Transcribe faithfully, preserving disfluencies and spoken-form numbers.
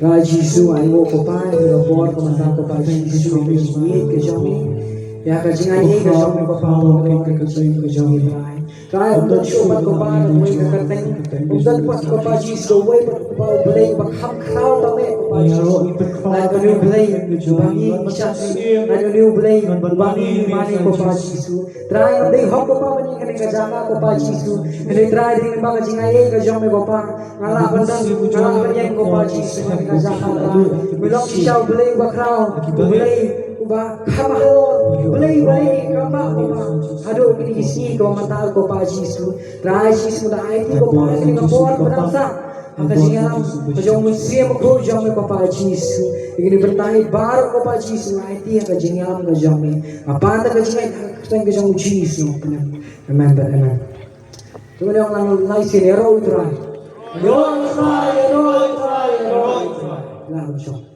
Trai Jisu, ai nguh ko Pa ïa ka bor ka mynta ko Pa Jisu, ïa ka jingïeit ka jong me, ïa ka jingaiei ka jong me ko Pa, ïa ka jingïeit ka jong me Trai. Trai, ym don shuh pat ko Pa kawei ka kyrteng, ym don pat ko Pa Jisu kawei pat ko Pa u Blei ba kham khraw tang me ko Pa Jisu. Trai, kane u Blei ba ngi shah, trai, kane u Blei ba ngi mane ko Pa Jisu. Trai, ngam dei hok ko Pa ban ïeng kane ka jaka ko Pa Jisu. Hynrei Trai, dei ba ka jingaiei ka jong me ko Pa. Nga lah ban dang, nga lah ban ïeng ko Pa Jisu ha kane ka jaka Trai. Me long shisha u Blei uba khraw, u Blei uba kham halor, u Blei uba leh kam bah ko Pa. Haduh kine ki sngi kiba mynta ko Pa Jisu. Trai Jisu, nga aiti ko Pa ïa kane ka por ba dang sah ha ka jingïalam ka jong u Mynsiem Bakhuid jong me ko Pa Jisu. Ïa kine ki bynta baroh ko Pa Jisu, nga aiti ha ka jingïalam ka jong me. Nga pan da ka jingngeit ha ka kyrteng ka jong u Jisu. Amen. Amen. Amen. To ngin ïa ong lang lai sien, ïaroh ïa u Trai. Ïaroh ïa u Trai, ïaroh ïa u Trai, ïaroh ïa u Trai. Lah, ym shong.